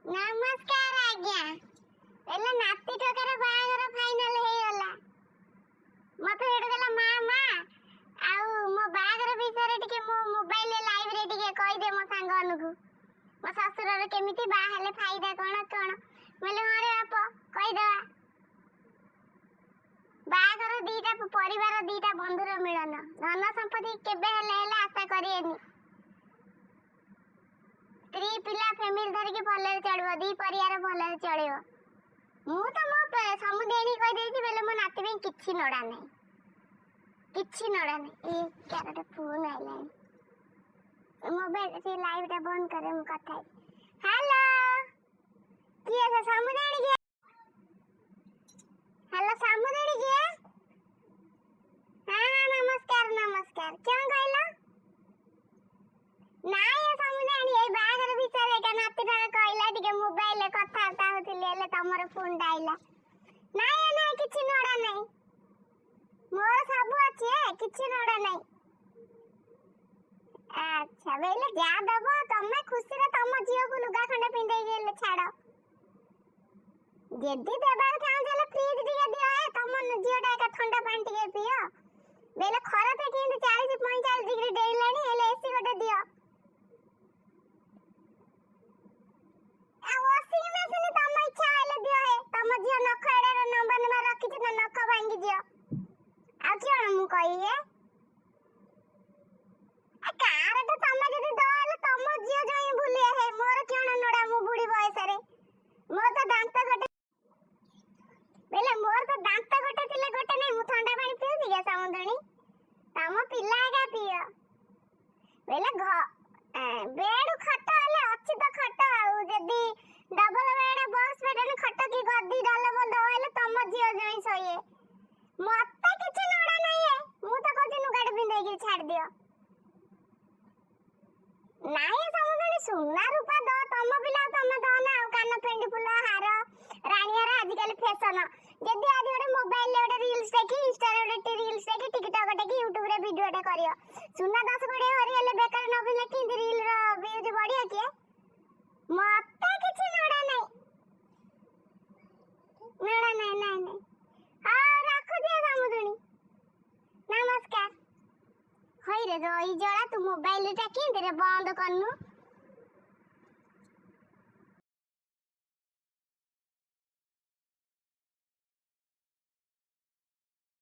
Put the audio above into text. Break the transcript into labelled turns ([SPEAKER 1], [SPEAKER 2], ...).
[SPEAKER 1] ନମସ୍କାର ଆଜ୍ଞା। ହେଲେ ନାତି ଟୋକାର ବାହାଘର ଫାଇନାଲ ହେଇଗଲା। ମତେ ସେଠୁ କହିଲା, ମା ମା, ଆଉ ମୋ ବାହାଘର ବିଷୟରେ ଟିକେ ମୋ ମୋବାଇଲ ଲାଇଭରେ ଟିକେ କହିଦେ ମୋ ସାଙ୍ଗମାନଙ୍କୁ, ମୋ ଶ୍ୱଶୁରର କେମିତି ବାହା ହେଲେ ଫାଇଦା କଣ କଣ। ମୁଁ କହିଲି, ହଁ ରେ ବାପ, କହିଦେବା। ବାହାଘର ଦିଟା ପରିବାର, ଦିଟା ବନ୍ଧୁର ମିଳନ। ଧନ ସମ୍ପତ୍ତି କେବେ ହେଲେ ହେଲେ ଆଶା କରିବେନି। ସ୍ତ୍ରୀ, ପିଲା, ଫ୍ୟାମିଲି ଧରିକି ଭଲରେ ଚଳିବ, ଦି ପରିବାର ଭଲରେ ଚଳିବ। ମୁଁ ତ ମୋ ସମୁଦେଣୀ କହିଦେଇଛି ବେଲେ ମୋ ନାତି ପାଇଁ କିଛି ନଡ଼ା ନାହିଁ, କିଛି ନଡ଼ା ନାହିଁ। ଏ କାହାର ଗୋଟେ ଫୋନ୍ ଆଇଲାଣି। ମୋବାଇଲ ସେ ଲାଇଭଟା ବନ୍ଦ କରେ, ମୁଁ କଥା ହେବି। ହ୍ୟାଲୋ, କିଏ ସେ? ସମୁଦେଣୀ କିଏ? ହ୍ୟାଲୋ, ସମୁଦେଣୀ କିଏ? ହଁ, ନମସ୍କାର ନମସ୍କାର। କଣ କହିଲ? ନାଇଁ ଏ ସମୁଦାଣୀ, ଏଇ ବାହାଘର ବିଷୟରେ ଏକା ନାତିଟା କହିଲା, ଟିକେ ମୋବାଇଲରେ କଥାବାର୍ତ୍ତା ହଉଥିଲି, ହେଲେ ତମର ଫୋନଟା ଆଇଲା। ନାଇଁ ନାଇଁ, କିଛି ନଡ଼ା ନାହିଁ, ମୋର ସବୁ ଅଛି ଏ, କିଛି ନଡ଼ା ନାହିଁ। ଆଚ୍ଛା, ବେଲେ ଯାହା ଦବ ତମେ ଖୁସିରେ ତମ ଝିଅକୁ ଲୁଗା ଖଣ୍ଡେ ପିନ୍ଧେଇକି ହେଲେ ଛାଡ। ଯଦି ଦେବାକୁ ଚାହୁଁଛ ହେଲେ ଫ୍ରିଜ ଟିକେ ଦିଅ ଏ, ତମ ଝିଅଟା ଏକା ଥଣ୍ଡା ପାଣି ଟିକେ ପିଅ। ବେଲେ ଖରା ତ କେମିତି 40-45 ଡିଗ୍ରୀ ଡେଇଁଲାଣି, ହେଲେ ଏସି ଗୋଟେ ଦିଅ। ଆଉ ୱାସିଂ ମେସିନ ତମ ଇଚ୍ଛା ହେଲେ ଦିଅ ହେ। ତମ ଝିଅ ନଖ ଏଡେ ଲମ୍ବା ଲମ୍ବା ରଖିଛି, ତା ନଖ ଭାଙ୍ଗି ଯିବ। ଆଉ କଣ ମୁଁ କହିବି ହେ? କାରଟା ତମେ ଯଦି ଦବ ହେଲେ ତମ ଝିଅ ଜଇଁ ବୁଲିବେ ହେ। ମୋର କଣ ନଡା? ମୁଁ ବୁଢୀ ବୟସରେ ମୋର ତ ଦାନ୍ତ ଗୋଟେ, ବେଲେ ମୋର ତ ଦାନ୍ତ ଗୋଟେ ଥିଲେ ଗୋଟେ ନାଇଁ। ମୁଁ ଥଣ୍ଡା ପାଣି ପିଉଛି କି ସମୁଦୁଣୀ? ତମ ପିଲା ଏକା ପିଅ। ବେଲେ ଘ ବେଡ ଖଟ ହେଲେ ଅଛି ତ ଖଟ, ଆଉ ଯଦି ଡବଲ ବେଡ, ବକ୍ସ ବେଡ ଖଟ କି ଗଦି ଡବଲ ଦବ ହେଲେ ତମ ଝିଅ ଜଇଁ ଶୋଇଏ। ମତେ କିଛି ନଡା ନାହିଁ ହେ। ମୁଁ ତ କହୁଛି ଲୁଗାଟେ ପିନ୍ଧେଇକି ଛାଡି ଦିଅ। ନାଇଁ ସମୁଦୁଣୀ, ସୁନା ରୂପା ଦ ତମ ପିଲା ତମେ ଦଅ ନା। ଆଉ କାନ ପେଣ୍ଡି ଫୁଲ ହାର, ରାଣୀହାର ଆଜିକାଲି ଫ୍ୟାସନ। ଯଦି ଆଜି ଗୋଟେ ମୋବାଇଲରେ ଗୋଟେ ରିଲ୍ସ ଦେଖି, ଇନଷ୍ଟାରେ ଗୋଟେ ରିଲ୍ସ ଦେଖି, ଟିକଟକ୍ ଦେଖି, ୟୁଟ୍ୟୁବରେ ଭିଡିଓଟେ କରିବ, ସୁନା 10-20 ଭରି ହେଲେ ବେକାର ନ ପିନ୍ଧିଲେ କେମିତି ରିଲର ଭ୍ୟୁଜ ବଢିବ କିଏ? ମତେ କିଛି ନଡା ନାହିଁ, ନଡା ନାହିଁ, ନାଇଁ ନାଇଁ। ହଉ, ରଖୁଛି ସମୁଦୁଣୀ, ନମସ୍କାର। ହଇରେ ରହି ଜଳା, ତୁ ମୋବାଇଲଟା କେମିତି ରେ ବନ୍ଦ କରନୁ?